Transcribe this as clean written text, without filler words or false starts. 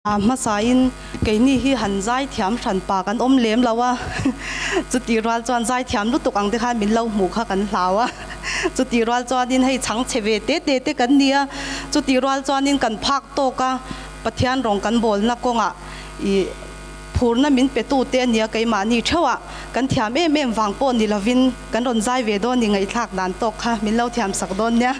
A hmasain keini hi han zaithiam hran pa kan awm lem lo a, chutih rual chuan zaithiam lutuk ang te khan min lo hmuh kha kan hlau a, chutih rual chuanin hei chhang chhe ve te te te kan ni a, chutih rual chuanin kan phak tawk a, Pathian rawng kan bawlna kawngah ih phurna min pe tu te a nia keimahni theuhah kan thiam em em vang pawh ni lovin kan rawn zai ve dawn ni ngaihthlak dan tawk kha min lo thiam sak dawn nia.